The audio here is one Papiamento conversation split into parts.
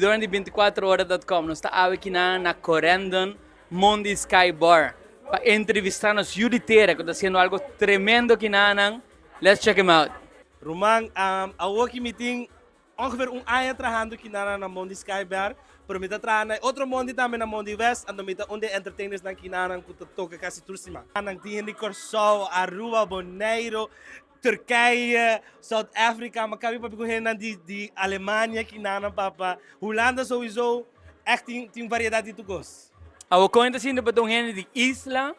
Durante 24ora.com nos ta awe kinan na Corendon Mondi Sky Bar pa entrevista nos yu di tera cu ta haciendo algo tremendo kinanan. Let's check him out. Ruman, awor ki mi tin ongeveer un aña trahando kinanan na Mondi Sky Bar, pero mi ta traha na e otro Mondi tambe na Mondi West, anto mi ta un di e entertainersnan kinanan cu ta toca casi tur siman. Nan tin hende di Corsou, Aruba, Boneiro, Turkije, South Africa, ma kabi papia ku hendenan di di Alemania kinanan papa, Hulanda sowieso, echt tin tin variedat di tur kos. Awor kon e ta sinti pa ta un hende di isla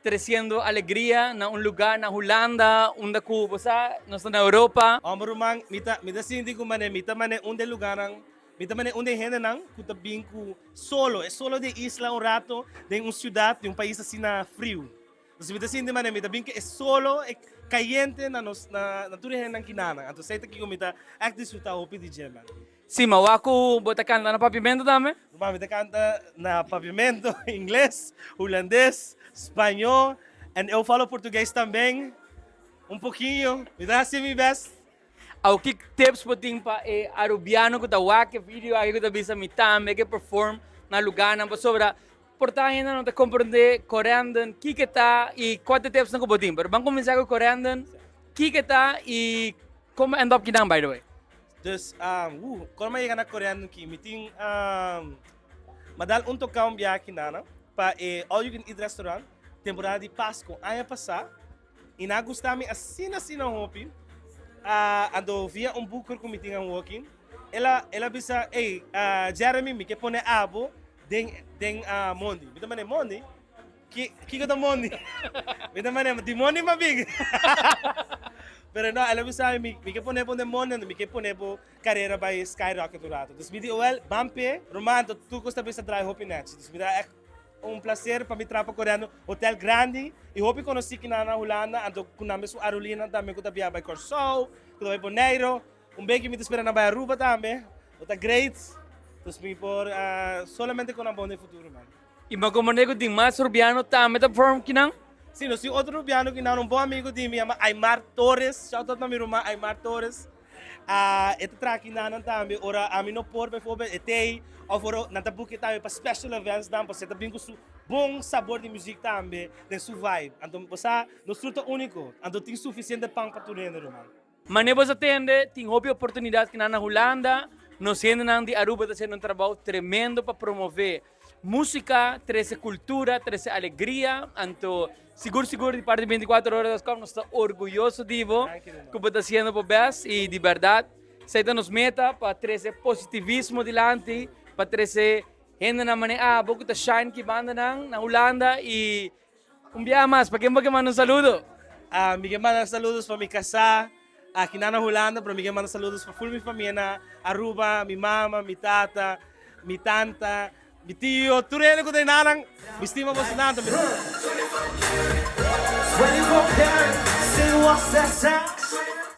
tresiendo alegria na un lugar na Hulanda unda ku bo sa nos ta na Europa? Homber ruman, mi ta mi ta sinti ku mane mi ta mane un di e lugarnan, mi ta mane un di e hendenan ku ta bin ku solo, e solo di e isla un rato den un siudat di un pais asina friu. Entonces mi ta sinti manera mi ta bin ke e solo e cayente na nos na na tur e hendenan kinanan. Anto esei ta kiko mi ta echt disfruta hopi di dje man. Sí, ma wak ku bo ta kanta na papiamento tambe? Ruman, mi ta kanta na papiamento, ingles, hulandes, spañó en eu falo portugues tamben un poquinho. Mi ta hasi mi best. Awo ki tips bo tin pa e arubiano ku ta wak e video aki ku ta bisa mi tambe ke perform na lugarnan pasobra por ta hende no ta komprende Corendon kiko ta i kua ta e tipsnan ku bo tin pero ban kuminsá ku Corendon kiko ta i kon bo end up kinan by the way. Dus kon mi a yega na Corendon ki mi tin mi a dal un toká un biaha kinan pa e all you can eat restaurant temporada di Pasko aña pasá. I nan a gusta mi asina asina hopi. Anto via un booker ku mi tin awoki, el a el a bisa, Ey, Jeremy, mi ke pone abo den den mondi. Mi ta manda, Mondi? Ki kiko ta mondi? Mi ta manda, Di mondi mi a bin. Pero no, el a bisa mi, mi ke pone bo den mondi, anto mi ke pone bo karera bai skyrocket un rato. Dus mi di, Well, ban p'e. Ruman, anto tur kos ta bisa draai hopi nèchi. Dus mi ta ègt Un placer pa mi traha pa Coreano hotel grandi y hopi conoci kinan na Hulanda anto cu nan mesun aerolineanan tambe cu ta biaha bay Corsou, cu ta bay Boneiro. Un beki mi ta spera nan bay Aruba tambe. Lo ta great. Dus mi por solamente cu nan bon den futuro man. Y mi a comprende cu tin mas Rubiano tambe ta perform kinan? Si, nos tin otro Rubiano kinan, un bon amigo di mi yama Aymar Torres. Shout out na mi ruman Aymar Torres. E ta traha kinanan tambe ora ami no por bijvoorbeeld e t'ei of ora nan ta boek e tambe pa special events nan pasobra e ta bin ku su bon sabor di muziek tambe den su vibe. Anto bo sa nos tur ta uniko anto tin sufisiente pan pa tur hende ruman. Manera bo sa tende tin hopi oportunidat kinan na Hulanda, nos hendenan di Aruba ta hasiendo un trabou tremendo pa promove Músika trese kultura, trese alegria, anto sigur sigur di parti 24 horas com nos ta orguyoso di bo ku bo ta hasiendo bo best i di bèrdat esei ta nos meta pa trese positivismo dilanti, pa trese hendenan manera abo ku ta shine ki bandanan na Hulanda i Un biaha mas, pa ken bo ke manda un saludo? Mi ke manda saludos pa mi kasá aki nan na Hulanda, pero mi ke manda saludos pa ful mi famia na Aruba, mi mama, mi tata, mi tanta, mi tio, tur hende ku ta enanan, mi stima boso tanto.